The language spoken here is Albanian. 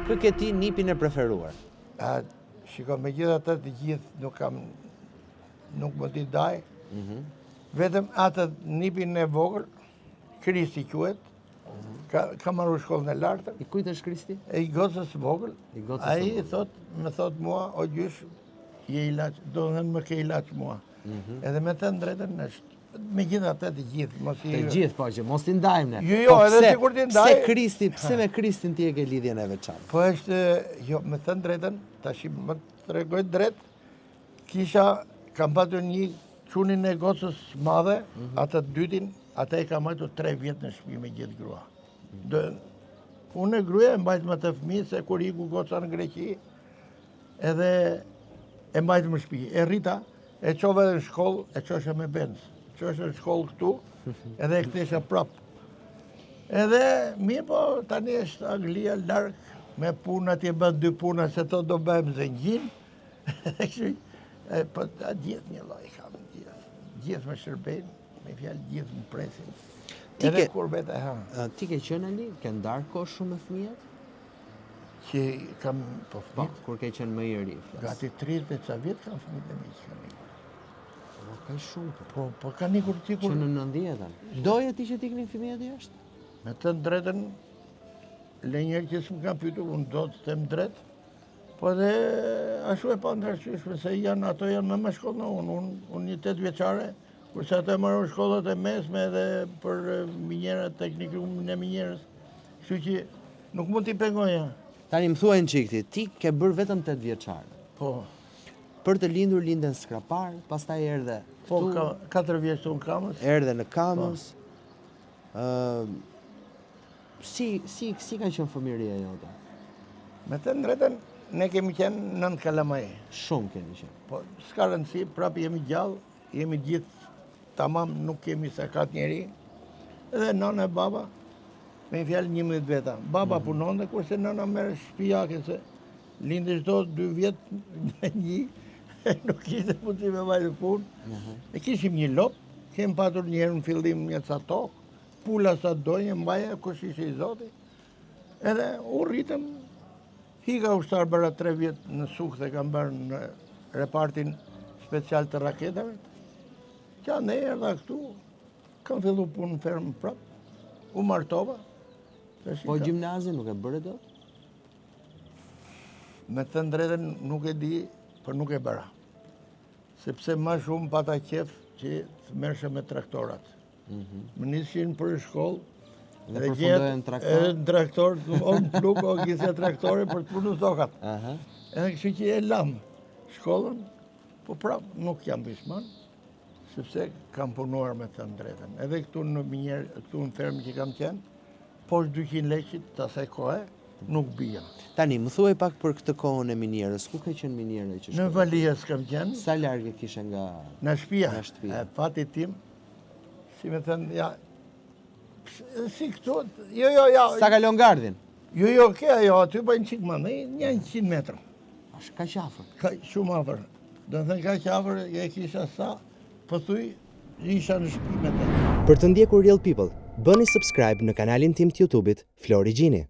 Kë ke ti nipin e preferuar? A, shiko, megjithatë të gjithë nuk kam, nuk më t'i daj. Mhm. Vetëm atë nipin e vogël, Kristi quhet, ka, ka marrë shkollën e lartë. I kujt është Kristi? E i gocës së vogël. I gocës së Ai vogël. thot, më thot mua, o gjysh, je ilaç, do të thënë më ke ilaç mua. Mhm. Edhe me thënë drejtën është, megjithatë të gjithë, mos i... Të gjithë, po që mos t'i ndajmë ne. Jo, jo, Po edhe pse- sikur t'i ndaj- Pse Kristi, pse me Kristin ti e ke lidhjen e veçantë? Po është, jo, me thënë drejtën, tash më tregoj drejt, kisha, kam patur një çunin e gocës madhe, atë të dytin, atë e kam mbajtur 3 vjet në shtëpi me gjithë grua. Do, unë e gruaja e mbajtëm atë fëmijë se kur iku goca në Greqi, edhe e mbajtëm në shtëpi. E rrita, e çova edhe në shkollë, e çosha me Benz. Çosha në shkollë këtu, edhe e kthesha prap. Edhe, mirë po, tani është Anglia larg, me punë atje bën dy puna, se to do bëhem zëngjin. Kështu, e, po, a gjithë një lloj kam, gjithë. Gjithë më shërbejnë, me fjalë gjithë më presin. Ti Edhe ke- kur vete, ha, Ë, Ti ke qenë Ali, ke ndarë kohë shumë me fëmijët? që kam, po Po, fëmijët, kur ke qenë më i ri, flas. gati 30 e ca vjet kam fëmijët e mi që kanë ikur. Po, kaq shumë. po. Po, po kanë ikur ti Që kur, në 90-ën. Doje ti që t'iknin fëmijët jashtë? me të drejtën, le njerë që s'më kanë pyetur, unë do të them drejt, po edhe ashtu e pa të arsyeshme se janë ato janë më me shkollë në unë, unë, unë një 8 vjeçare, kurse ato e marrën shkollat e mesme edhe për eh, minjera, teknikumin e minjerës. Kështu që nuk mund t'i pengoja. Tani më thuaj në çik ti, ti ke bërë vetëm 8 vjeçare. Po, Për të lindur linden Skrapar, pastaj erdhe po këtu, ka, 4 vjeç unë kamës. erdhe në Kamës. Ë si si si ka qenë fëmijëria jote? Me të drejtën, ne kemi qenë nënt kalamaj. Shumë keni qenë. Po, s'ka rëndësi, prapë jemi gjallë, jemi gjithë tamam, nuk kemi sakat njeri. Edhe nëna e baba, me një fjalë 11 veta. Baba punonte, kurse nëna merr shtëpiake se lindi çdo 2 vjet me një, nuk kishte mundësi me vajtë punë. E kishim një lop, kemi patur një herë në fillim një ca tokë, pula sa donje, mbaja, kush ishte i zoti. Edhe u rritëm, Hika ushtar bëra 3 vjet në Sukth dhe kam bërë në repartin special të raketave. Që ne erdha këtu, kam fillu punë në fermë prap, u martova. Tash Po i ka- gjimnazin nuk e bëre dot? Me të drejtën nuk e di, por nuk e bëra. Sepse ma shumë pata qef që të merresha me traktorat. Më nishin për shkollë, Mhm. Dhe dhe përfundoje gjetë në traktor? Edhe në traktor, o në pluk, o gisja traktore për të punu tokat. Aha. Edhe kështu që e lam shkollën, po prap nuk jam pishman, sepse kam punuar me të drejtën. Edhe këtu në minjer, këtu në fermë që kam qenë, poshtë 200 lekëshit të asaj kohe, nuk bija. Tani, më thuaj pak për këtë kohën e minierës. Ku ka qenë miniera që Në shkove? Valijas kam qenë, Sa larg e kishe nga në shtëpia. Nga shtëpia. E fatit tim, si me thënë, ja, si këtu, jo, jo, ja, Sa kalon gardhin? jo, jo, ke ajo, aty bëjnë çik më, një 100 metra. Është kaq afër. Ka, shumë afër. Do të thënë kaq afër e kisha sa, po thuj, isha në shtëpi me të. Për të ndjekur Real People, bëni subscribe në kanalin tim të YouTube-it Flori Gjini.